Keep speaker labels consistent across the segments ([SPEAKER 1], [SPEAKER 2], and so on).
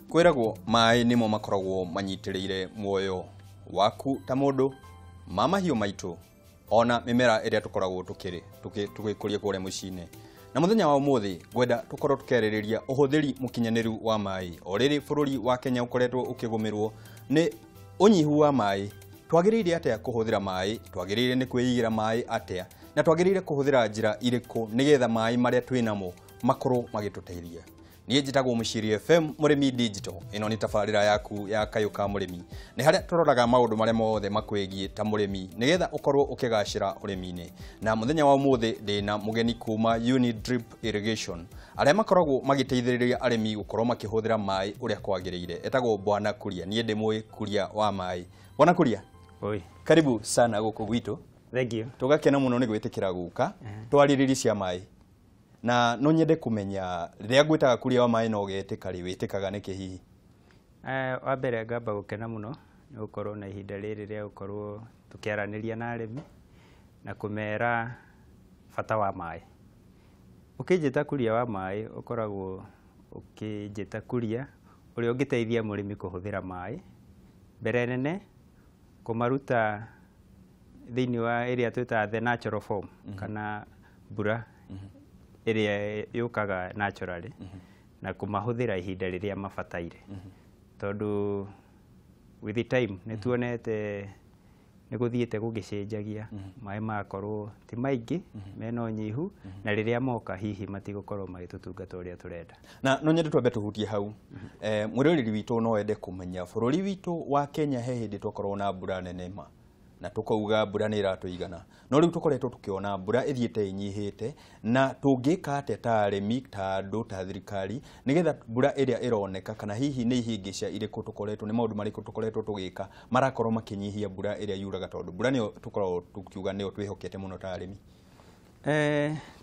[SPEAKER 1] Kwĩragwo maĩ nĩmo makoragwo manyitĩrĩire muoyo waku ta mũndũ, ma mahiũ maitũ, ona mĩmera ĩrĩa tũkoragwo tũgĩkũria kũrĩa mũciĩ-inĩ. Na mũthenya wa ũmũthĩ ngwenda tũkorwo tũkĩarĩrĩria ũhũthĩri mũkinyanĩru wa maĩ. O rĩrĩ bũrũri wa Kenya ũkoretwo ũkĩgũmĩrwo nĩ ũnyihu wa maĩ, twagĩrĩire atĩa kũhũthĩra maĩ, twagĩrĩire nĩ kwĩigĩra maĩ atĩa, na twagĩrĩire kũhũthĩra njĩra irĩkũ nĩgetha maĩ marĩa twĩnamo makorwo magĩtũteithia. Niĩ njĩtagwo Mũciiri FM Mũrĩmi Digital. Ĩno nĩ tabarĩra yaku ya Kayũ ka Mũrĩmi. Nĩ harĩa tũroraga maũndũ marĩa mothe makwĩgiĩ ta mũrĩmi nĩgetha ũkorwo ũkĩgacĩra ũrĩmi-inĩ. Na mũthenya wa ũmũthĩ ndĩna mũgeni kuma Unidrip Irrigation, arĩa makoragwo magĩteithĩrĩria arĩmi gũkorwo makĩhũthĩra maĩ ũrĩa kwagĩrĩire. Etagwo Bwana Kuria. Niĩ ndĩmũĩ Kuria wa maĩ. Bwana Kuria.
[SPEAKER 2] Oi.
[SPEAKER 1] Karibu sana gũkũ gwitũ.
[SPEAKER 2] Thank you.
[SPEAKER 1] Tũgakena mũno nĩ gwĩtĩkĩra gũka twarĩrĩrie cia maĩ. Na no nyende kũmenya rĩrĩa ngwĩtaga Kuria wa maĩ no ũgetĩka rĩ, wĩtĩkaga nĩkĩ hihi?
[SPEAKER 2] Wa mbere ngamba gũkena mũno nĩ gũkorwo na ihinda rĩrĩ rĩa gũkorwo tũkĩaranĩria na arĩmi na kũmera bata wa maĩ. Ũkĩnjĩta Kuria wa maĩ ũkoragwo ũkĩnjĩta Kuria ũrĩa ũngĩteithia mũrĩmi kũhũthĩra maĩ. Mbere nene kũmaruta thĩinĩ wa ĩrĩa twĩtaga the natural form, kana mbura ĩrĩa yũkaga naturally, na kũmahũthĩra ihinda rĩrĩa mabataire. Tondũ with the time nĩ tuonete nĩ gũthiĩte gũgĩcenjagia, maĩ magakorwo ti maingĩ, mena ũnyihu, na rĩrĩa moka hihi matigũkorwo magĩtũtungata ũrĩa tũrenda.
[SPEAKER 1] Na no nyende twambe tũhutie hau. Mwĩroreri witũ no ende kũmenya bũrũri witũ wa Kenya he hĩndĩ twakorwo na mbura nene ma, na tũkauga mbura nĩ ĩratũigana, no rĩu tũkoretwo tũkĩona mbura ĩthiĩte ĩnyihĩte, na tũngĩka atĩa ta arĩmi, ta andũ, ta thirikari nĩgetha mbura ĩrĩa ĩroneka, kana hihi nĩ ihĩngĩca irĩkũ tũkoretwo, nĩ maũndũ marĩkũ tũkoretwo tũgĩka marakorwo makĩnyihia mbura ĩrĩa yuraga, tondũ mbura nĩyo tũkoragwo tũkiuga nĩyo twĩhokete mũno ta arĩmi.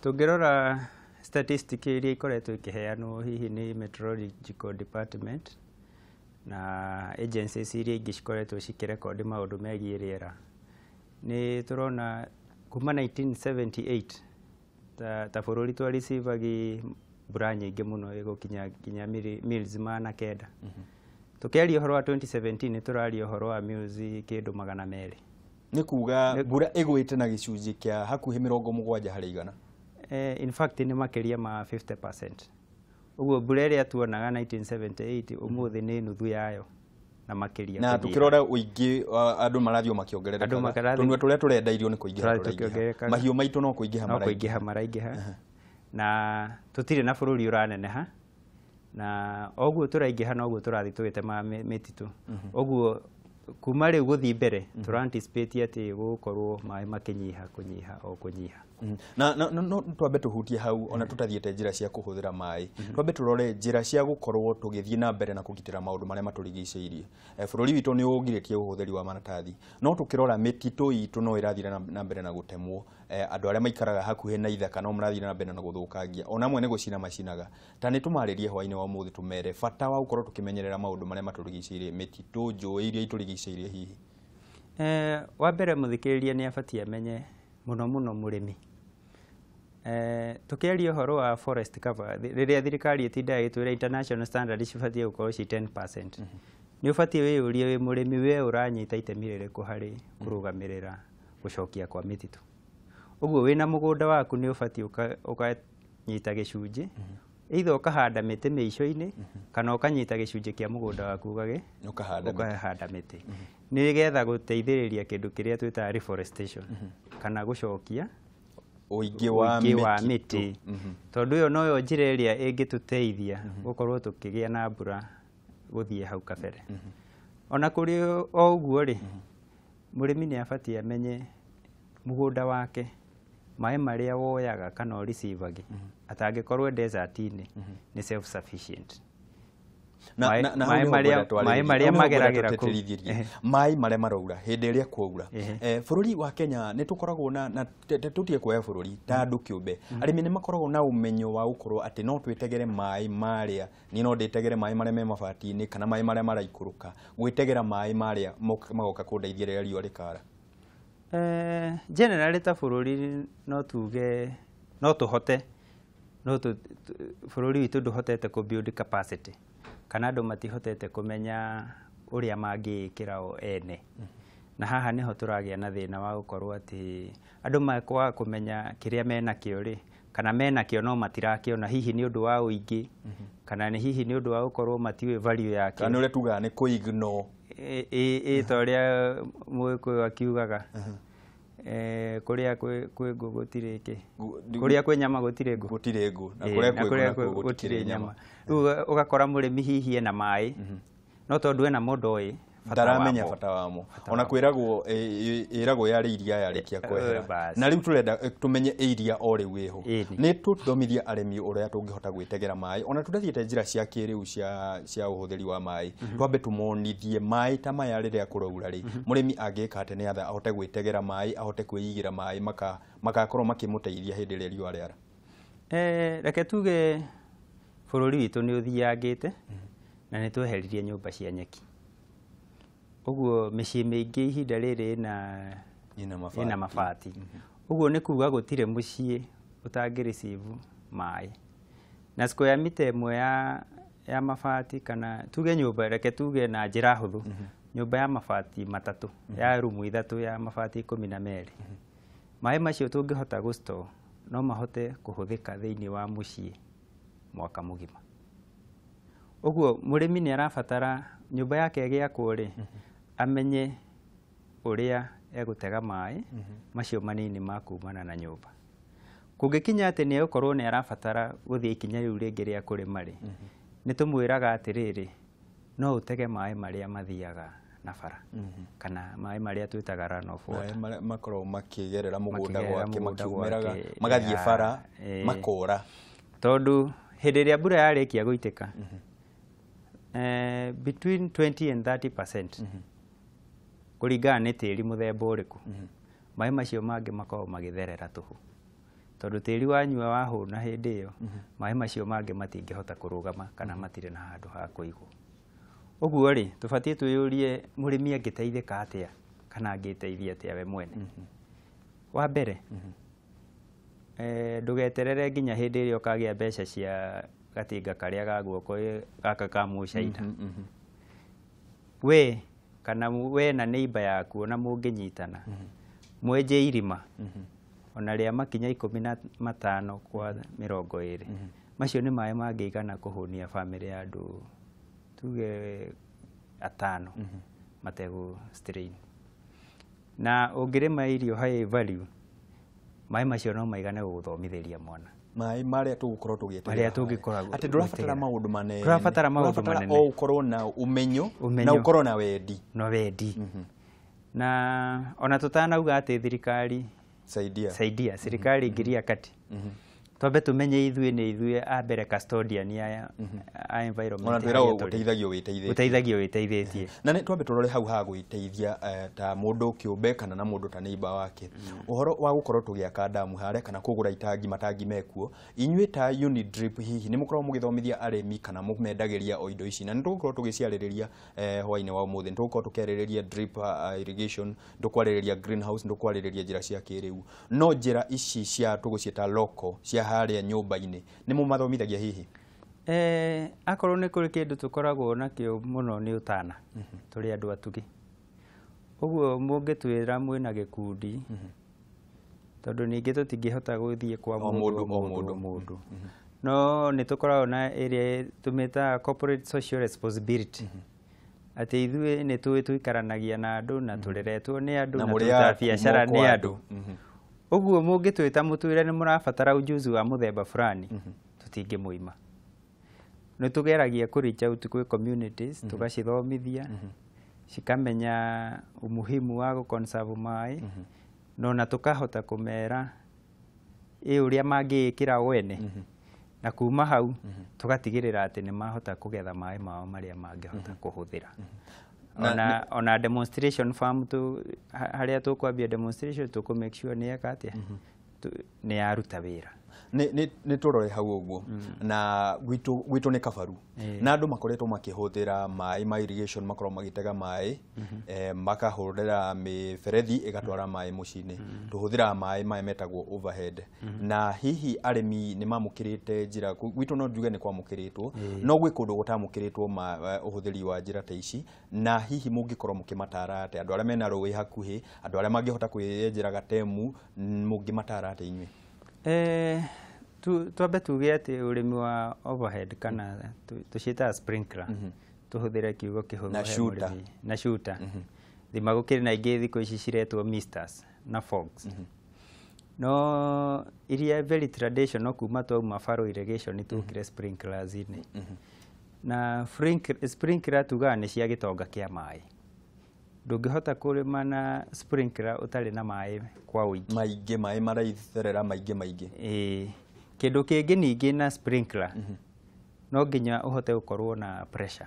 [SPEAKER 2] Tũngĩrora statistic iria ikoretwo ikĩheanwo hihi nĩ Meteorological Department na agencies iria ingĩ cikoretwo cikĩrekondi maũndũ megiĩ rĩera, nĩ tũrona kuma 1978 ta bũrũri twarecivagi mbura nyingĩ mũno ĩgũkinya nginya mils 900. Tũkĩaria ũhoro wa 2017 nĩ tũraria ũhoro wa mils kĩndũ 200.
[SPEAKER 1] Nĩ kuga mbura ĩgwĩte na gĩcunjĩ kĩa hakuhĩ 70%.
[SPEAKER 2] In fact nĩ makĩria ma 50%. Ũguo mbura ĩrĩa tuonaga 1978 ũmũthĩ nĩ nuthu yayo na makĩria.
[SPEAKER 1] Na tukirora ũingĩ andũ marathiĩ makĩongererekaga, tũnua tũrĩa tũrenda irio nĩ kũingĩha tũraingĩha, mahiũ maitũ no kũingĩha
[SPEAKER 2] maraingĩha, na tũtirĩ na bũrũri ũraneneha, na oguo tũraingĩha noguo tũrathiĩ tũgĩtemaga mĩtitũ. Ũguo kuma rĩu gũthiĩ mbere tũra anticipate atĩ gũgũkorwo maĩ makĩnyiha kũnyiha o kũnyiha.
[SPEAKER 1] Na no twambe tũhutie hau ona tũtathiĩte njĩra cia kũhũthĩra maĩ, twambe tũrore njĩra cia gũkorwo tũgĩthiĩ na mbere na kũgitĩra maũndũ marĩa matũrigicĩirie. Bũrũri witũ nĩ ũgirĩtie ũhũthĩri wa maratathi, no tũkĩrora mĩtitũ itũ no ĩrathiĩ na mbere na gũtemwo. Andũ arĩa maikaraga hakuhĩ na ithaka no marathiĩ na mbere na gũthũkangia, ona amwe nĩ gũcina macinaga. Ta nĩ tũmarĩrie hwaĩ-inĩ wa ũmũthĩ tũmere bata wa gũkorwo tũkĩmenyerera maũndũ marĩa matũrigicĩirie, mĩtitũ, njũĩ iria itũrigicĩirie hihi.
[SPEAKER 2] Wa mbere mũthikĩrĩria nĩ abatiĩ amenye mũno mũno mũrĩmi. Tũkĩaria ũhoro wa forest cover, rĩrĩa thirikari ĩtindaga ĩgĩtwĩra international standard cibatiĩ gũkorwo ci 10%. Nĩ ũbatiĩ wĩyũrie wĩ mũrĩmi we ũranyita itemi rĩrĩkũ harĩ kũrũgamĩrĩra gũcokia kwa mĩtitũ. Ũguo wĩna mũgũnda waku nĩ ũbatiĩ ũkanyita gĩcunjĩ, either ũkahanda mĩtĩ mĩico-inĩ kana ũkanyita gĩcunjĩ kĩa mũgũnda waku ũkahanda mĩtĩ, nĩgetha gũteithĩrĩria kĩndũ kĩrĩa twĩtaga reforestation, kana gũcokia
[SPEAKER 1] ũingĩ wa
[SPEAKER 2] mĩtĩ. Tondũ ĩyo noyo njĩra ĩrĩa ĩngĩtũteithia gũkorwo tũkĩgĩa na mbura gũthiĩ hau kabere. Ona kũrĩ o ũguo rĩ, mũrĩmi nĩ abatiĩ amenye mũgũnda wake maĩ marĩa woyaga kana ũrecivagi atangĩkorwo desert-inĩ nĩ self sufficient.
[SPEAKER 1] Maĩ
[SPEAKER 2] marĩa mageragĩra kũu,
[SPEAKER 1] maĩ marĩa maraura hĩndĩ ĩrĩa kwaura. Bũrũri wa Kenya nĩ tũkoragwo na tũtige kuoya bũrũri ta andũ kĩũmbe, arĩmi nĩ makoragwo na ũmenyo wa gũkorwo atĩ no twĩtegere maĩ marĩa, niĩ no ndĩtegere maĩ marĩa me mabati-inĩ kana maĩ marĩa maraikũrũka, gwĩtegera maĩ marĩa magoka kũndeithia rĩrĩa riũa rĩkara.
[SPEAKER 2] Generally ta bũrũri no tuge no tũhote, no bũrũri witũ ndũhotete kũ build capacity. Kana andũ matihotete kũmenya ũrĩa mangĩĩkĩra o ene. Na haha nĩho tũragĩa na thĩna wa gũkorwo atĩ andũ makwaga kũmenya kĩrĩa menakĩo rĩ, kana menakĩo no matirakĩona, hihi nĩ ũndũ wa ũingĩ, kana nĩ hihi nĩ ũndũ wa gũkorwo matiũĩ value yakĩo.
[SPEAKER 1] Kana nĩ ũrĩa tugaga nĩ kũ-ignore.
[SPEAKER 2] Ĩ ta ũrĩa Mũgĩkũyũ akiugaga, kũrĩa kwĩ ngũ gũtirĩ kĩ, kũrĩa kwĩ nyama gũtirĩ ngũ.
[SPEAKER 1] Gũtirĩ ngũ, na kũrĩa kwĩ ngũ gũtirĩ nyama.
[SPEAKER 2] Rĩu ũgakora mũrĩmi hihi ena maĩ, no tondũ ena mo ndoĩ
[SPEAKER 1] ndaramenya bata wamo. Ona kwĩragwo ĩragwo yarĩ iria yarĩkia kwehera. Na rĩu tũrenda tũmenye iria o rĩu ĩho. Nĩ tũthomithia arĩmi ũrĩa tũngĩhota gwĩtegera maĩ, ona tũtathiĩte njĩra cia kĩrĩu cia ũhũthĩri wa maĩ. Twambe tũmonithie maĩ ta maya rĩrĩa kũraura rĩ, mũrĩmi angĩka atĩ nĩatha ahote gwĩtegera maĩ, ahote kwĩigĩra maĩ makakorwo makĩmũteithia hĩndĩ ĩrĩa riũa rĩara.
[SPEAKER 2] Reke tuge bũrũri witũ nĩ ũthiangĩte na nĩ tweheririe nyũmba cia nyeki. Ũguo mĩciĩ mĩingĩ ihinda rĩrĩ ĩna mabati. Ũguo nĩ kuga gũtirĩ mũciĩ ũtangĩ receive maĩ. Na square meter ĩmwe ya mabati, kana tuge nyũmba, reke tuge na njĩra hũthũ, nyũmba ya mabati matatũ, ya rumu ithatũ ya mabati 12. Maĩ macio tũngĩhota gũ store no mahote kũhũthĩka thĩinĩ wa mũciĩ mwaka mũgima. Ũguo mũrĩmi nĩ arabatara nyũmba yake ĩgĩakwo rĩ, amenye ũrĩa egũtega maĩ macio manini ma kumana na nyũmba. Kũngĩkinya atĩ nĩ egũkorwo nĩ arabatara gũthiĩ ikinya rĩu rĩngĩ rĩa kũrĩma rĩ, nĩ tũmwĩraga atĩrĩrĩ, no ũtege maĩ marĩa mathiaga na bara, kana maĩ marĩa twĩtaga run off water.
[SPEAKER 1] Maĩ makoragwo makĩgerera mũgũnda gwake, makiumĩraga, magathiĩ bara, makora.
[SPEAKER 2] Tondũ hĩndĩ ĩrĩa mbura yarĩkia gũitĩka, between 20 and 30% kũringana nĩ tĩri mũthemba ũrĩkũ, maĩ macio mangĩ makoragwo magĩtherera tũhũ. Tondũ tĩri wanyua wahũna hĩndĩ ĩyo, maĩ macio mangĩ matingĩhota kũrũgama kana matirĩ na handũ ha kũigwo. Ũguo rĩ, tũbatiĩ twĩyũrie mũrĩmi angĩteithĩka atĩa kana angĩteithia atĩa we mwene. Wa mbere, ndũgeterere nginya hĩndĩ ĩrĩa ũkagĩa mbeca cia gatinga karĩa ga guoko gaka ka mũcaina. We kana we na neighbor yaku ona mũngĩnyitana, mwenje irima ona rĩa makinya 15 kwa 20. Macio nĩ maĩ mangĩigana kũhũnia bamĩrĩ ya andũ tuge atano mategũ strain. Na ũngĩrĩma irio high value, maĩ macio no maigane gũgũthomithĩria mwana.
[SPEAKER 1] Maĩ marĩa tũgũkorwo tũgĩeterera.
[SPEAKER 2] Marĩa tũngĩkorwo
[SPEAKER 1] atĩ ndũrabatara maũndũ manene.
[SPEAKER 2] Ndũrabatara maũndũ manene.
[SPEAKER 1] O ũkorwo na ũmenyo na ũkorwo na wendi.
[SPEAKER 2] Na wendi. Na ona tũtanauga atĩ thirikari
[SPEAKER 1] saidia.
[SPEAKER 2] Saidia, serikali ingiria kati. Twambe tumenye ithuĩ nĩ ithuĩ a mbere custodian ya environment.
[SPEAKER 1] Ona twĩragwo gũteithagio wĩteithĩtie.
[SPEAKER 2] Gũteithagio wĩteithĩtie.
[SPEAKER 1] Na nĩ twambe tũrore hau ha gwĩteithia ta mũndũ kĩũmbe kana na mũndũ ta neighbor wake. Ũhoro wa gũkorwo tũgĩaka damu harĩa kana kũgũra itangi matangi mekuo, inyuĩ ta Unidrip hihi nĩ mũkoragwo mũgĩthomithia arĩmi kana mũmendagĩria o indo ici? Na nĩ tũgũkorwo tũgĩciarĩrĩria hwaĩ-inĩ wa ũmũthĩ. Nĩ tũgũkorwo tũkĩarĩrĩria drip irrigation, tũkwarĩrĩria greenhouse, tũkwarĩrĩria njĩra cia kĩrĩu. No njĩra ici cia tũgũciĩta local cia harĩa nyũmba-inĩ nĩ mũmathomithagia hihi?
[SPEAKER 2] Akorwo nĩ kũrĩ kĩndũ tũkoragwo nakĩo mũno nĩ ũtana, tũrĩ andũ atugi. Ũguo mũngĩtwĩra mwĩna gĩkundi, tondũ ningĩ tũtingĩhota gũthiĩ kwa mũndũ o mũndũ. No nĩ tũkoragwo na ĩrĩa tũmĩtaga corporate social responsibility. Atĩ ithuĩ nĩ tũĩ tũikaranagia na andũ na tũreretwo nĩ andũ na tũrutaga biacara nĩ andũ. Ũguo mũngĩtwĩta mũtwĩre nĩ mũrabatara ujuzi wa mũthemba fulani, tũtingĩmũima. Nĩ tũgeragia kũ reach out kwĩ communities, tũgacithomithia, cikamenya umuhimu wa gũ conserve maĩ, no na tũkahota kũmera ĩ ũrĩa mangĩĩkĩra o ene. Na kuma hau tũgatigĩrĩra atĩ nĩ mahota kũgetha maĩ mao marĩa mangĩhota kũhũthĩra. Ona demonstration farm tu harĩa tũkwambia demonstration tũkũ make sure nĩ eka atĩa, nĩ yaruta wĩra.
[SPEAKER 1] Nĩ tũrore hau ũguo na gwitũ nĩ kabaru na andũ makoretwo makĩhũthĩra maĩ ma irrigation, makorwo magĩtega maĩ, makahũrĩra mĩberethi ĩgatwara maĩ mũciĩ-inĩ. Tũhũthĩraga maĩ maya metagwo overhead, na hihi arĩmi nĩ mamũkĩrĩte njĩra gwitũ no njuge nĩ kwamũkĩrĩtwo, no gwĩ kũndũ gũtamũkĩrĩtwo ũhũthĩri wa njĩra ta ici. Na hihi mũngĩkorwo mũkĩmatara atĩa andũ arĩa mena rũĩ hakuhĩ, andũ arĩa mangĩhota kwĩyenjera gatemu, mũngĩmatara atĩa inyuĩ?
[SPEAKER 2] Twambe tuge atĩ ũrĩmi wa overhead kana tũciĩtaga sprinkler, tũhũthĩre kiugo kĩhũthũ
[SPEAKER 1] Na
[SPEAKER 2] he
[SPEAKER 1] shooter.
[SPEAKER 2] mũrĩmi. Na shooter. Thima gũkĩrĩ na ingĩ thikũ ici ciretwo misters na fogs, no iria very traditional kuma twauma furrow irrigation tũkire sprinklers-inĩ. Na sprinkler tugaga nĩ cia gĩtonga kĩa maĩ. Ndũngĩhota kũrĩma na sprinkler ũtarĩ na maĩ kwa ũingĩ.
[SPEAKER 1] Maingĩ, maĩ maraitherera maingĩ maingĩ.
[SPEAKER 2] Ĩĩ. Kĩndũ kĩngĩ ningĩ na sprinkler, no nginya ũhote gũkorwo na pressure,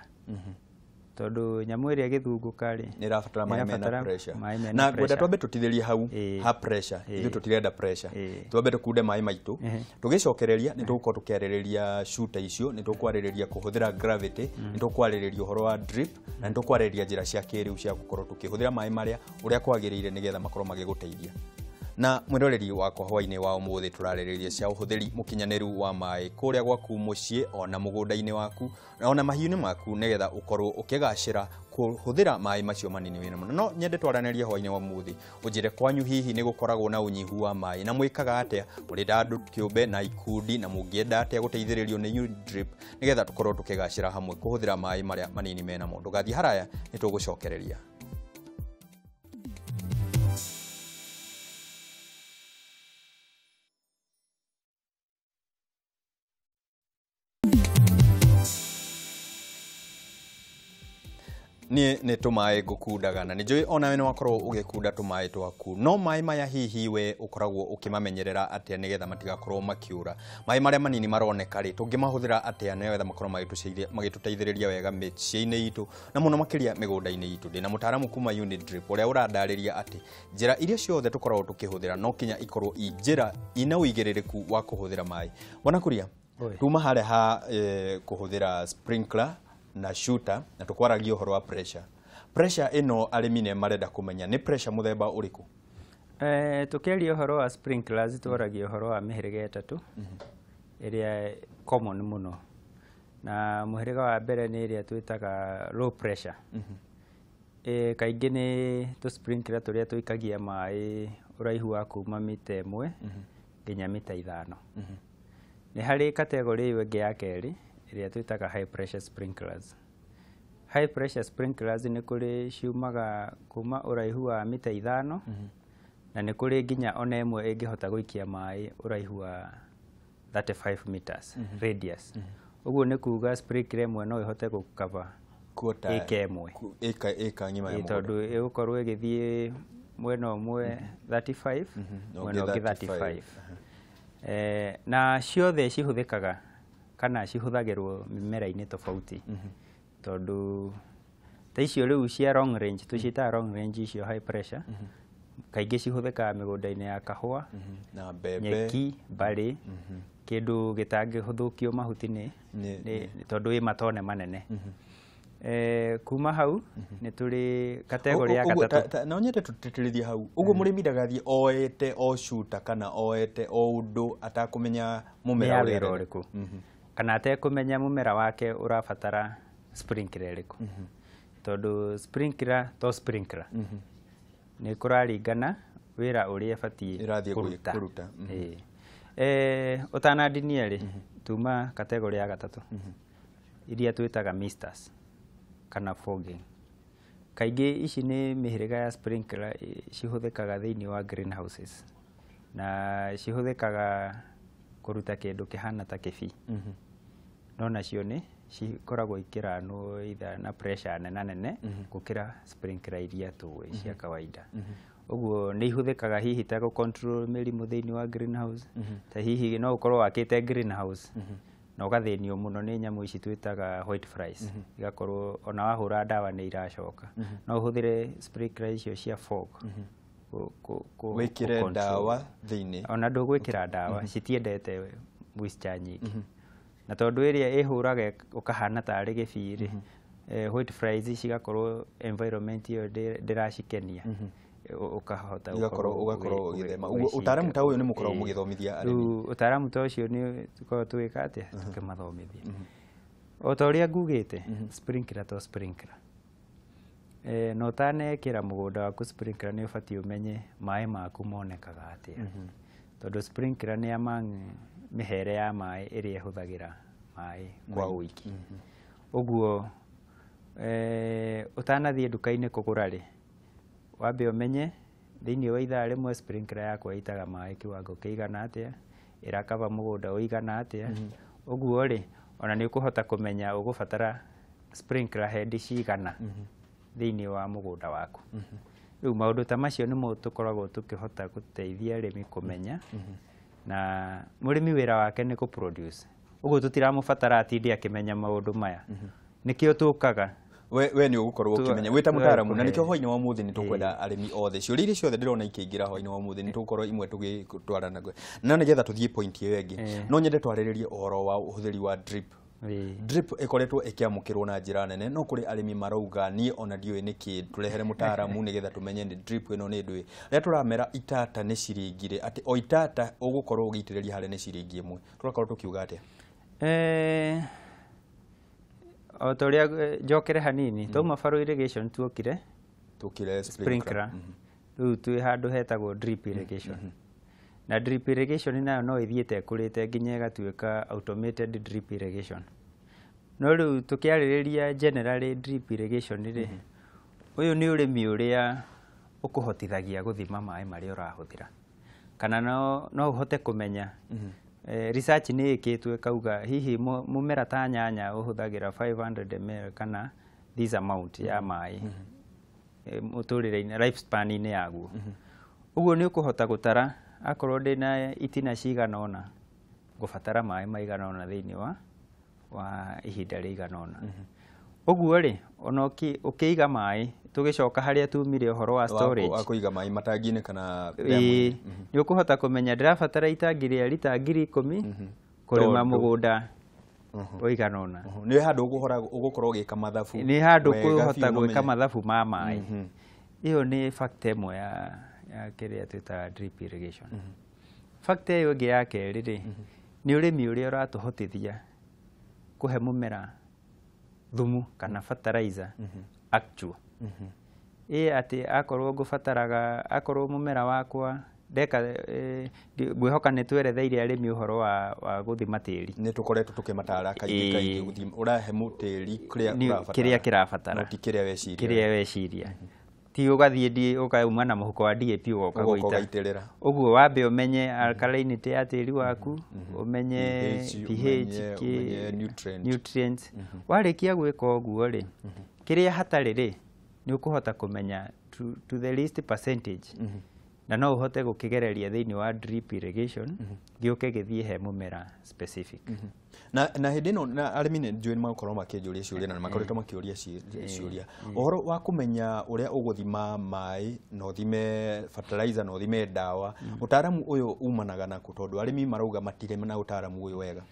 [SPEAKER 2] tondũ nyamũ ĩrĩa ĩgĩthungũka rĩ,
[SPEAKER 1] nĩ ĩrabatara maĩ mena
[SPEAKER 2] ĩrabatara
[SPEAKER 1] pressure.
[SPEAKER 2] Maĩ mena
[SPEAKER 1] Na ngwenda
[SPEAKER 2] pressure.
[SPEAKER 1] twambe tũtithĩrie hau ha pressure. Ithuĩ tũtirenda pressure. Twambe tũkunde maĩ maitũ. Tũgĩcokereria nĩ tũgũkorwo tũkĩarĩrĩria shooter icio, nĩ tũkwarĩrĩria kũhũthĩra gravity, nĩ tũkwarĩrĩria ũhoro wa drip, na nĩ tũkwarĩrĩria njĩra cia kĩrĩu cia gũkorwo tũkĩhũthĩra maĩ marĩa ũrĩa kwagĩrĩire nĩgetha makorwo magĩgũteithia. Na mwĩroreri wakwa, hwainĩ wa ũmũthĩ tũrarĩrĩria cia ũhũthĩri mũkinyanĩru wa maĩ kũrĩa gwaku mũciĩ, ona mũgũnda-inĩ waku, ona mahiũ-inĩ maku, nĩgetha ũkorwo ũkĩgacĩra kũhũthĩra maĩ macio manini wĩna mũno. No nyende twaranĩrie hwainĩ wa ũmũthĩ, ũnjĩre kwanyu hihi nĩ gũkoragwo na ũnyihu wa maĩ na mwĩkaga atĩa mũrĩ ta andũ kĩũmbe na ikundi, na mũngĩenda atĩa gũteithĩrĩrio nĩ UNIDRIP nĩgetha tũkorwo tũkĩgacĩra hamwe kũhũthĩra maĩ marĩa manini menamo. Ndũgathiĩ haraya, nĩ tũgũcokereria. Niĩ nĩ tũmaĩ ngũkundaga na nĩ njũĩ onawe nĩ wakorwo ũgĩkunda tũmaĩ twaku, no maĩ maya hihi we ũkoragwo ũkĩmamenyerera atĩa nĩgetha matigakorwo makĩũra? Maĩ marĩa manini maroneka rĩ, tũngĩmahũthĩra atĩa nĩgetha makorwo magĩtũteithĩrĩria wega mĩciĩ-inĩ itũ na mũno makĩria mĩgũnda-inĩ itũ? Ndĩna mũtaaramu kuma UNIDRIP ũrĩa ũrandarĩria atĩ njĩra iria ciothe tũkoragwo tũkĩhũthĩra no kinya ikorwo i njĩra ina ũigĩrĩrĩku wa kũhũthĩra maĩ. Bwana Kuria,
[SPEAKER 2] Oi.
[SPEAKER 1] tuma harĩa ha kũhũthĩra sprinkler na shooter, na tũkwaragia ũhoro wa pressure. Pressure ĩno arĩmi nĩ marenda kũmenya nĩ pressure mũthemba ũrĩkũ?
[SPEAKER 2] Tũkĩaria ũhoro wa sprinklers twaragia ũhoro wa mĩhĩrĩga ĩtatũ ĩrĩa common mũno, na mũhĩrĩga wa mbere nĩ ĩrĩa twĩtaga low pressure. Kaingĩ nĩ tũ sprinkler tũrĩa tũikagia maĩ ũraihu wa kuma mita 1 nginya mita 5. Nĩ harĩ category ĩyo ĩngĩ ya kerĩ ĩrĩa twĩtaga high pressure sprinklers. High pressure sprinklers nĩ kũrĩ ciumaga kuma ũraihu wa mita 5, na nĩ kũrĩ nginya ona ĩmwe ĩngĩhota gũikia maĩ ũraihu wa 35 meters radius. Ũguo nĩ kuga sprinkler ĩmwe no ĩhote gũcover
[SPEAKER 1] Quarter-
[SPEAKER 2] ĩka ĩmwe.
[SPEAKER 1] Ĩka ng'ima ya
[SPEAKER 2] Ĩ,
[SPEAKER 1] mũgũnda.
[SPEAKER 2] Tondũ ĩgũkorwo ĩgĩthiĩ mwena ũmwe 35,
[SPEAKER 1] Na
[SPEAKER 2] mwena
[SPEAKER 1] ũngĩ
[SPEAKER 2] ũngĩ
[SPEAKER 1] 35.
[SPEAKER 2] 35. Na ciothe cihũthĩkaga kana cihũthagĩrwo mĩmera-inĩ tofauti, tondũ ta icio rĩu cia long range, tũciĩtaga long range, icio high pressure, kaingĩ cihũthĩkaga mĩgũnda-inĩ ya kahũa,
[SPEAKER 1] Na mbembe.
[SPEAKER 2] Nyeki, mbarĩ, kĩndũ gĩtangĩhũthũkio mahuti nĩ tondũ ĩ matone manene. Kuma hau nĩ tũrĩ category ya
[SPEAKER 1] Ũguo,
[SPEAKER 2] gatatũ.
[SPEAKER 1] No nyende tũtĩtĩrithie hau ũguo, mũrĩmi ndagathiĩ oete o shooter kana oete o ũndũ atakũmenya
[SPEAKER 2] Nĩ
[SPEAKER 1] mũmera
[SPEAKER 2] ya
[SPEAKER 1] ũrĩa
[SPEAKER 2] wĩra
[SPEAKER 1] arenda.
[SPEAKER 2] ũrĩkũ, kana atekũmenya mũmera wake ũrabatara sprinkler ĩrĩkũ, tondũ sprinkler to sprinkler nĩ kũraringana wĩra ũrĩa ĩbatiĩ
[SPEAKER 1] Ĩrathiĩ
[SPEAKER 2] kũruta.
[SPEAKER 1] kũruta.
[SPEAKER 2] Ĩĩ. Ũtanandinia rĩ, tuma category ya gatatũ iria twĩtaga misters kana fogging. Kaingĩ ici nĩ mĩhĩrĩga ya sprinkler, cihũthĩkaga thĩinĩ wa greenhouses na cihũthĩkaga kũruta kĩndũ kĩhana ta kĩbii, no nacio nĩ cikoragwo ikĩranwo either na pressure nena nene gũkĩra sprinkler iria tũĩ cia kawaida. Ũguo nĩ ihũthĩkaga hihi ta gũ control mĩrimũ thĩinĩ wa greenhouse, ta hihi no ũkorwo wakĩte greenhouse na ũgathĩnio mũno nĩ nyamũ ici twĩtaga white flies, igakorwo ona wahũra ndawa nĩ iracoka, no ũhũthĩre sprinkler icio cia fog.
[SPEAKER 1] Wĩkĩre ndawa thĩinĩ.
[SPEAKER 2] Ona ndũgwĩkĩra ndawa, citiendete moisture nyingĩ. Na tondũ ĩrĩa ĩhũraga ũkahana tarĩ gĩbii rĩ, white flies cigakorwo environment ĩyo ndĩracikenia, ũkahota
[SPEAKER 1] ũgakorwo ũgĩthema. Ũguo ũtaaramu ta ũyũ nĩ mũkoragwo mũgĩthomithia arĩmi?
[SPEAKER 2] Rĩu ũtaaramu ta ũcio nĩ tũkoragwo tũgĩka atĩa, tũkĩmathomithia. O ta ũrĩa ngugĩte, sprinkler to sprinkler. Na ũtanekĩra mũgũnda waku sprinkler nĩ ũbatiĩ ũmenye maĩ maku monekaga atĩa. Tondũ sprinkler nĩ among mĩhere ya maĩ ĩrĩa ĩhũthagĩra maĩ kwa ũingĩ. Ũguo ũtanathiĩ nduka-inĩ kũgũra rĩ, wambe ũmenye thĩinĩ wa ithaa rĩmwe sprinkler yakwa ĩitaga maĩ kiwango kĩigana atĩa, ĩrakaba mũgũnda ũigana atĩa. Ũguo rĩ, ona nĩ ũkũhota kũmenya ũgũbatara sprinkler head cigana thĩinĩ wa mũgũnda waku. Rĩu maũndũ ta macio nĩmo tũkoragwo tũkĩhota gũteithia arĩmi kũmenya, na mũrĩmi wĩra wake nĩ kũ-produce. Ũguo tũtiramũbatara atinde akĩmenya maũndũ maya. Nĩkĩo tũkaga.
[SPEAKER 1] We nĩ ũgũkorwo ũkĩmenya wĩ ta mũtaaramu, na nĩkĩo hwainĩ wa ũmũthĩ nĩ tũkwenda arĩmi othe ciũria iria ciothe ndĩrona ikĩingĩra hwainĩ wa ũmũthĩ nĩ tũgũkorwo imwe tũgĩtwarana na nĩgetha tũthiĩ point ĩyo ĩngĩ. No nyende twarĩrĩrie ũhoro wa ũhũthĩri wa drip. Drip ĩkoretwo ĩkĩamũkĩrwo na njĩra nene, no kũrĩ arĩmi marauga niĩ ona ndiũĩ nĩkĩ, tũrehere mũtaaramu nĩgetha tũmenye nĩ drip ĩno nĩ ndũĩ. Rĩrĩa tũramera itata nĩ ciringi rĩ, atĩ o itata ũgũkorwo ũgĩitĩrĩria harĩa nĩ ciringi ĩmwe, tũrakorwo tũkiuga atĩa?
[SPEAKER 2] O ta ũrĩa njokere hanini, twauma furrow irrigation tuokire
[SPEAKER 1] tukire
[SPEAKER 2] sprinkler, rĩu twĩ handũ hetagwo drip irrigation. Na drip irrigation nayo no ĩthiĩte ĩkũrĩte nginya ĩgatuĩka automated drip irrigation. No rĩu tũkĩarĩrĩria generally drip irrigation rĩ, ũyũ nĩ ũrĩmi ũrĩa ũkũhotithagia gũthima maĩ marĩa ũrahũthĩra. Kana no ũhote kũmenya, research nĩ ĩkĩtwo ĩkauga hihi mũmera ta nyanya ũhũthagĩra 500 ml kana this amount ya maĩ mũtũrĩre-inĩ, lifespan-inĩ yaguo. Ũguo nĩ ũkũhota gũtara akorwo ndĩna itina cigana ũna ngũbatara maĩ maigana ũna thĩinĩ wa ihinda rĩigana ũna. Ũguo rĩ, ona ũkĩiga maĩ, tũgĩcoka harĩa tumire ũhoro wa storage.
[SPEAKER 1] Wa kũiga maĩ matangi-inĩ kana
[SPEAKER 2] dam-inĩ. Nĩ ũkũhota kũmenya ndĩrabatara itangi rĩa rita 10,000 kũrĩma mũgũnda ũigana ũna.
[SPEAKER 1] Nĩ handũ ũgũkorwo ũgĩka mathabu.
[SPEAKER 2] Nĩ handũ ũkũhota gwĩka mathabu ma maĩ. Ĩyo nĩ factor ĩmwe ya kĩrĩa twĩtaga drip irrigation. Factor ĩyo ĩngĩ ya kerĩ rĩ, nĩ ũrĩmi ũrĩa ũratũhotithia kũhe mũmera thumu kana fertilizer actual. Ĩ atĩ akorwo ngũbataraga, akorwo mũmera wakwa ndeka, ngwĩhoka nĩ tweretheire arĩmi ũhoro wa gũthima tĩri.
[SPEAKER 1] Nĩ tũkoretwo tũkĩmatara kaingĩ kaingĩ gũthima, ũrahe mũtĩri kĩrĩa ũrabatara.
[SPEAKER 2] Kĩrĩa kĩrabatara.
[SPEAKER 1] No ti kĩrĩa weciria.
[SPEAKER 2] Kĩrĩa weciria. Ti ũgathiĩ ũkauma na mũhuko wa DAP ũgoka
[SPEAKER 1] Ũgoka
[SPEAKER 2] gũita.
[SPEAKER 1] ũgaitĩrĩra.
[SPEAKER 2] Ũguo wambe ũmenye alkalinity ya tĩri waku, ũmenye pH,
[SPEAKER 1] ũmenye nutrient.
[SPEAKER 2] Nutrients. Warĩkia gwĩka ũguo rĩ, kĩrĩa hatarĩ rĩ, nĩ ũkũhota kũmenya to the least percentage. Na no ũhote gũkĩgereria thĩinĩ wa drip irrigation, gĩũke gĩthiĩ he mũmera specific.
[SPEAKER 1] Na hĩndĩ ĩno na arĩmi nĩ njũĩ nĩ makorwo makĩnjũria ciũria na nĩ makoretwo makĩũria ciũria. Ũhoro wa kũmenya ũrĩa ũgũthima maĩ, na ũthime fertilizer, na ũthime ndawa, ũtaaramu ũyũ umanaga nakũ tondũ arĩmi marauga matirĩ na ũtaaramu ũyũ wega?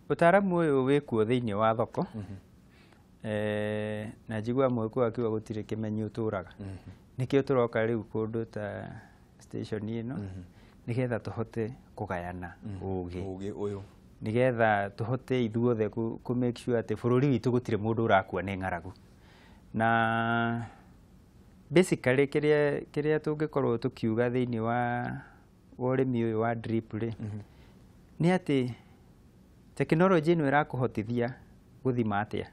[SPEAKER 2] Ũtaaramu ũyũ wĩkuo thĩinĩ wa thoko. Na njiguaga mũgĩkũyũ akiuga gũtirĩ kĩmenyi ũtũraga. Nĩkĩo tũroka rĩu kũndũ ta station ĩno, nĩgetha tũhote kũgayana ũgĩ.
[SPEAKER 1] Ũgĩ ũyũ.
[SPEAKER 2] Nĩgetha tũhote ithuothe kũ make sure atĩ bũrũri witũ gũtirĩ mũndũ ũrakua nĩ ng'aragu. Na basically kĩrĩa tũngĩkorwo tũkiuga thĩinĩ wa ũrĩmi ũyũ wa drip rĩ, nĩ atĩ tekinoronjĩ ĩno ĩrakũhotithia gũthima atĩa.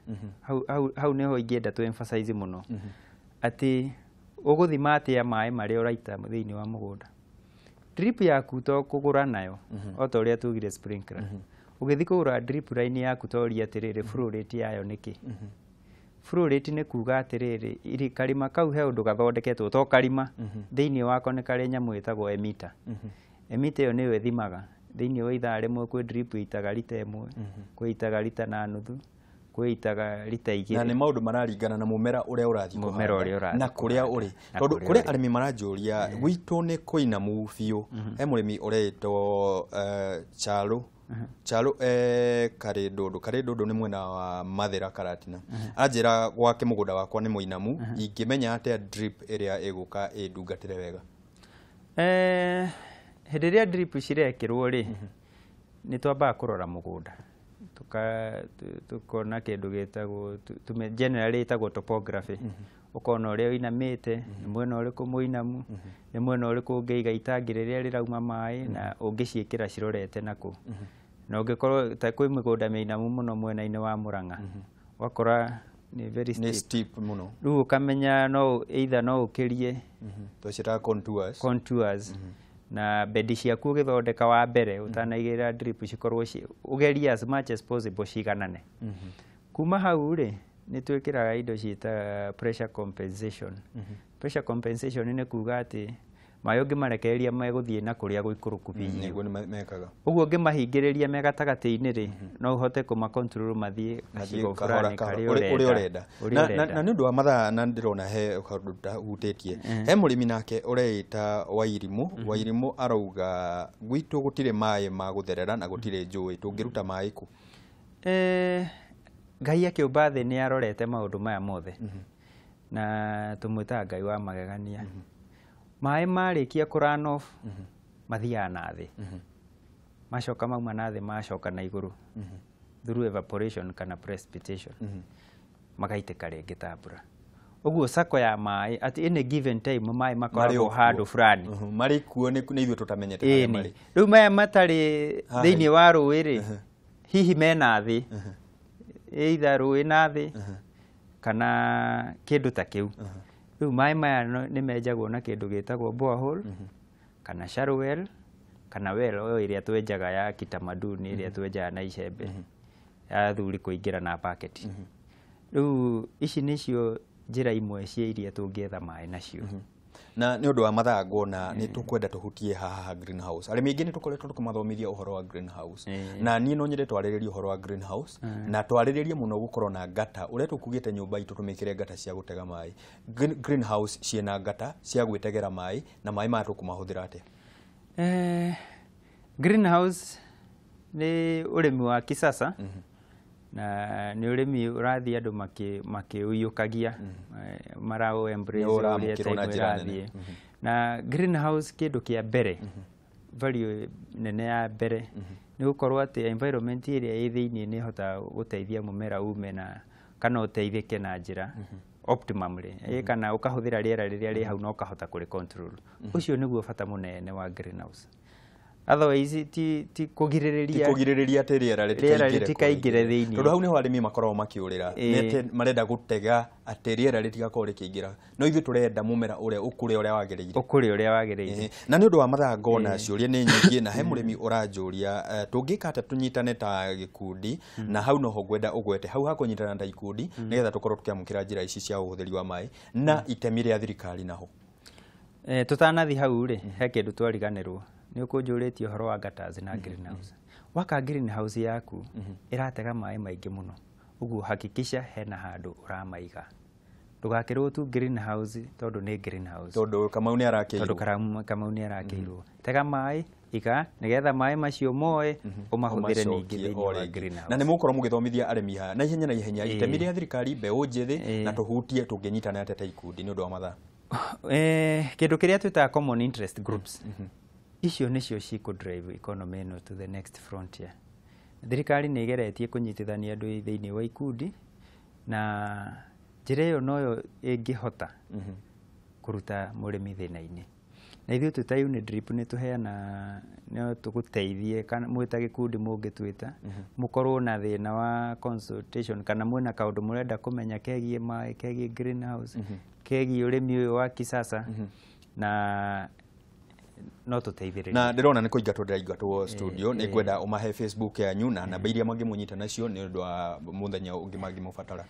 [SPEAKER 2] Hau nĩho ingĩenda tũ emphasize mũno. Atĩ ũgũthima atĩa maĩ marĩa ũraita thĩinĩ wa mũgũnda. Drip yaku to kũgũra nayo, o ta ũrĩa tugire sprinkler. Ũgĩthiĩ kũgũra drip line yaku to ũrie atĩrĩrĩ, flow rate yayo nĩ kĩ? Flow rate nĩ kuga atĩrĩrĩ, karima kau he ũndũ gathondeketwo, to karima, thĩinĩ wako nĩ karĩ nyamũ ĩtagwo emitter. Emitter ĩyo nĩyo ĩthimaga. Thĩinĩ wa ithaa rĩmwe kwĩ drip ĩitaga rita ĩmwe, kwĩ ĩitaga rita na nuthu, Kwĩ itaga rita
[SPEAKER 1] Na
[SPEAKER 2] 2.
[SPEAKER 1] nĩ maũndũ mararingana na mũmera ũrĩa ũrathiĩ
[SPEAKER 2] Mũmera
[SPEAKER 1] kũhanda
[SPEAKER 2] ũrĩa ũrathiĩ
[SPEAKER 1] na kũrĩa
[SPEAKER 2] kũhanda.
[SPEAKER 1] ũrĩ,
[SPEAKER 2] Na
[SPEAKER 1] tondũ
[SPEAKER 2] kũrĩa
[SPEAKER 1] kũrĩ
[SPEAKER 2] ũrĩ.
[SPEAKER 1] arĩmi maranjũria gwitũ nĩ kũinamu biũ. He mũrĩmi ũretwo Chalo Chalo, Karĩndũndũ. Karĩndũndũ nĩ mwena wa Mathĩra, Karatina. Anjĩra gwake mũgũnda wakwa nĩ mũinamu, ingĩmenya atĩa drip ĩrĩa ĩgũka ĩndungatĩre wega?
[SPEAKER 2] Hĩndĩ ĩrĩa drip cirekĩrwo rĩ, nĩ twambaga kũrora mũgũnda, tukona kĩndũ gĩtagwo generally ĩtagwo topography, ũkona ũrĩa ũinamĩte, nĩ mwena ũrĩkũ mũinamu, nĩ mwena ũrĩkũ ũngĩiga itangi rĩrĩa rĩrauma maĩ, na ũngĩciĩkĩra cirorete nakũ. Na ũngĩkorwo ta kwĩ mĩgũnda mĩinamu mũno mwena-inĩ wa Mũrang'a, ũgakora nĩ very
[SPEAKER 1] Nĩ
[SPEAKER 2] steep.
[SPEAKER 1] Steep mũno.
[SPEAKER 2] Rĩu ũkamenya no either no ũkĩrie
[SPEAKER 1] Twacĩtaga contours.
[SPEAKER 2] Contours na bedi ciaku ũgĩthondeka wa mbere ũtanaigĩrĩra drip cikorwo ũgerie as much as possible ciganane. Kuma hau rĩ, nĩ twĩkĩraga indo ciĩtaga pressure compensation. Pressure compensation nĩ kuga atĩ maĩ ũngĩmarekereria megũthiĩ na kũrĩa gũikũrũku biũ.
[SPEAKER 1] Nĩguo nĩ mekaga.
[SPEAKER 2] Ũguo ũngĩmahingĩrĩria me gatagatĩ-inĩ rĩ, no ũhote kũma control mathiĩ gacigo
[SPEAKER 1] mathiĩ kahora
[SPEAKER 2] fulani
[SPEAKER 1] kahora
[SPEAKER 2] karĩa
[SPEAKER 1] ũrĩa ũrenda.
[SPEAKER 2] ũrĩa
[SPEAKER 1] Na
[SPEAKER 2] ũrenda.
[SPEAKER 1] Na nĩ ũndũ wa mathaa, na ndĩrona he kaũndũ ndahutĩtie, he mũrĩmi nake ũreĩta Wairimũ. Wairimũ arauga gwitũ gũtirĩ maĩ ma gũtherera na gũtirĩ njũĩ, tũngĩruta maĩ kũ?
[SPEAKER 2] Ngai akĩũmba thĩ nĩ arorete maũndũ maya mothe, na tũmwĩtaga Ngai wa magegania. Maĩ marĩkia kũ run off mathiaga na thĩ, macoka mauma na thĩ macoka na igũrũ through evaporation kana precipitation, magaitĩka rĩngĩ ta mbura. Ũguo sako ya maĩ at any given time maĩ makoragwo
[SPEAKER 1] o kuo.
[SPEAKER 2] handũ fulani.
[SPEAKER 1] Marĩ kuo, nĩ ithuĩ tũtamenyete harĩa
[SPEAKER 2] Ĩni.
[SPEAKER 1] marĩ.
[SPEAKER 2] Rĩu maya matarĩ
[SPEAKER 1] Haha.
[SPEAKER 2] thĩinĩ wa rũĩ rĩ, hihi mena thĩ, either rũĩ na thĩ kana kĩndũ ta kĩu. Rĩu maĩ maya nĩ menjagwo na kĩndũ gĩtagwo borehole kana shallow well kana well o ĩrĩa twenjaga ya kitamaduni, ĩrĩa twenjaga na icembe ya athuri kũingĩra na bucket. Rĩu ici nĩcio njĩra imwe cia iria tũngĩetha maĩ nacio.
[SPEAKER 1] Na nĩ ũndũ wa mathaa nguona nĩ tũkwenda tũhutie haha greenhouse. Arĩmi aingĩ nĩ tũkoretwo tũkĩmathomithia ũhoro wa greenhouse, na niĩ no nyende twarĩrĩrie ũhoro wa greenhouse na twarĩrĩrie mũno gũkorwo na ngata, ũrĩa tũkugĩte nyũmba itũ tũmĩkĩre ngata cia gũtega maĩ. Greenhouse ciĩna ngata cia gwĩtegera maĩ, na maĩ maya tũkũmahũthĩra atĩa?
[SPEAKER 2] Greenhouse nĩ ũrĩmi wa kisasa na nĩ ũrĩmi ũrathiĩ andũ makĩũiyũkagia, maraũ embrace
[SPEAKER 1] Nĩ
[SPEAKER 2] ũrĩa
[SPEAKER 1] ũramũkĩrwo na
[SPEAKER 2] time
[SPEAKER 1] njĩra nene.
[SPEAKER 2] ĩrathiĩ. Na greenhouse, kĩndũ kĩa mbere, value nene ya mbere nĩ gũkorwo atĩ environment ĩrĩa ĩ thĩinĩ nĩ ĩhotaga gũteithia mũmera ume na kana ũteithĩke na njĩra optimumly, kana ũkahũthĩra rĩera rĩrĩa rĩ hau na ũkahota kũrĩ control. Ũcio nĩguo bata mũnene wa greenhouse. Otherwise ti
[SPEAKER 1] Ti
[SPEAKER 2] kũgirĩrĩria
[SPEAKER 1] kũgirĩrĩria atĩ rĩera
[SPEAKER 2] rĩera
[SPEAKER 1] rĩtikaingĩre
[SPEAKER 2] rĩtikaingĩre
[SPEAKER 1] kũrĩa.
[SPEAKER 2] Thĩinĩ.
[SPEAKER 1] Tondũ hau nĩho arĩmi makoragwo makĩũrĩra. Nĩ atĩ marenda gũtega atĩ rĩera rĩtigakorwo rĩkĩingĩra, no ithuĩ tũrenda mũmera ũrĩa ũkũre ũrĩa wagĩrĩire.
[SPEAKER 2] Ũkũre ũrĩa wagĩrĩire.
[SPEAKER 1] Na nĩ ũndũ wa mathaa ngona ciũria nĩ nyingĩ, na he mũrĩmi ũranjũria tũngĩka atĩa tũnyitane ta gĩkundi, na hau noho ngwenda ũgwete hau ha kũnyitana ta ikundi nĩgetha tũkorwo tũkĩamũkĩra njĩra ici cia ũhũthĩri wa maĩ na itemi rĩa thirikari naho.
[SPEAKER 2] Tũtanathi hau rĩ, he kĩndũ twariganĩrwo. Nĩ ũkũnjũrĩtie ũhoro wa gutters na greenhouse. Waka greenhouse yaku ĩratega maĩ maingĩ mũno, ũguo hakikisha hena handũ ũramaiga. Ndũgakĩrwo tu greenhouse tondũ nĩ greenhouse.
[SPEAKER 1] Tondũ Kamau nĩ arakĩirwo.
[SPEAKER 2] Tondũ Kamau nĩ arakĩirwo. Tega maĩ, iga nĩgetha maĩ macio moe ũmahũthĩre ningĩ
[SPEAKER 1] ũmacokie
[SPEAKER 2] thĩinĩ
[SPEAKER 1] o
[SPEAKER 2] wa
[SPEAKER 1] rĩngĩ.
[SPEAKER 2] greenhouse.
[SPEAKER 1] Na nĩ mũgũkorwo mũgĩthomithia arĩmi haha na ihenya na ihenya itemi rĩa thirikari, mbeũ njĩthĩ, na tũhutie tũngĩnyitana atĩa ta ikundi nĩ ũndũ wa mathaa.
[SPEAKER 2] Kĩndũ kĩrĩa twĩtaga common interest groups, icio nĩcio cikũ drive economy ĩno to the next frontier. Thirikari nĩ ĩgeretie kũnyitithania andũ thĩinĩ wa ikundi, na njĩra ĩyo noyo ĩngĩhota kũruta mũrĩmi thĩna-inĩ. Na ithuĩ twĩ ta UNIDRIP nĩ tũheana, no tũgũteithie kana mwĩ ta gĩkundi mũngĩtwĩta mũkorwo na thĩna wa consultation, kana mwĩna kaũndũ mũrenda kũmenya kegiĩ maĩ, kegiĩ greenhouse, kegiĩ ũrĩmi ũyũ wa kisasa, na no tũteithĩrĩrie.
[SPEAKER 1] Na ndĩrona nĩ kũingatwo ndĩraingatwo studio. Nĩ ngwenda ũmahe Facebook yanyu na namba iria mangĩmũnyita nacio nĩ ũndũ wa mũthenya ũngĩ mangĩmũbatara.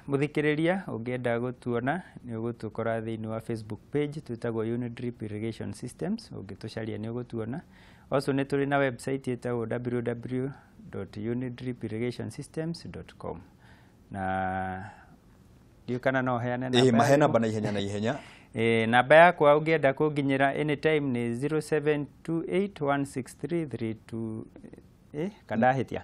[SPEAKER 2] Mũthikĩrĩria ũngĩenda gũtuona nĩ ũgũtũkora thĩinĩ wa Facebook page, twĩtagwo Unidrip Irrigation Systems. Ũngĩtũcaria nĩ ũgũtuona. Also nĩ tũrĩ na website ĩtagwo www www.unidripirrigationsystems.com. Na ndiũĩ kana no heane
[SPEAKER 1] Ĩĩ,
[SPEAKER 2] namba
[SPEAKER 1] mahe
[SPEAKER 2] ya
[SPEAKER 1] namba na ihenya na ihenya.
[SPEAKER 2] Namba yakwa ũngĩenda kũnginyĩra anytime nĩ 07281633 kana ndahĩtia,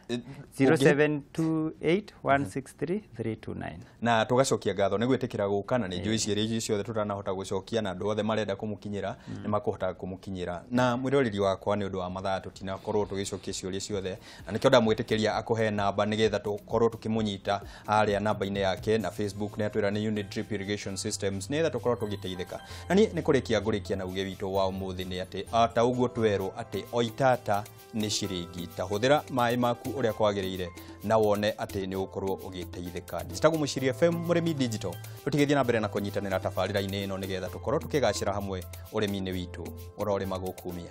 [SPEAKER 2] 0728163329.
[SPEAKER 1] Na tũgacokia ngatho nĩ gwĩtĩkĩra gũka, na nĩ njũĩ ciĩrĩ ici ciothe tũtanahota gũcokia, na andũ othe marenda kũmũkinyĩra nĩ makũhota kũmũkinyĩra. Na mwĩroreri wakwa, nĩ ũndũ wa mathaa tũtinakorwo tũgĩcokia ciũria ciothe, na nĩkĩo ndamwĩtĩkĩria akũhe namba nĩgetha tũkorwo tũkĩmũnyita harĩa namba-inĩ yake na Facebook. Nĩ atwĩra nĩ Unit Drip Irrigation Systems, nĩgetha tũkorwo tũgĩteithĩka. Na niĩ nĩ kũrĩkia ngũrĩkia na uge witũ wa ũmũthĩ nĩ atĩ ta ũguo twerwo atĩ o itata nĩ ciringi, ta hũthĩra maĩ maku ũrĩa kwagĩrĩire na wone atĩ nĩ ũgũkorwo ũgĩteithĩka. Njĩtagwo Mũciri FM Mũrĩmi Digital. Tũtigĩthiĩ na mbere na kũnyitanĩra tabarĩra-inĩ ĩno nĩgetha tũkorwo tũkĩgacĩra hamwe ũrĩmi-inĩ witũ. Ũrorĩma gũkumia.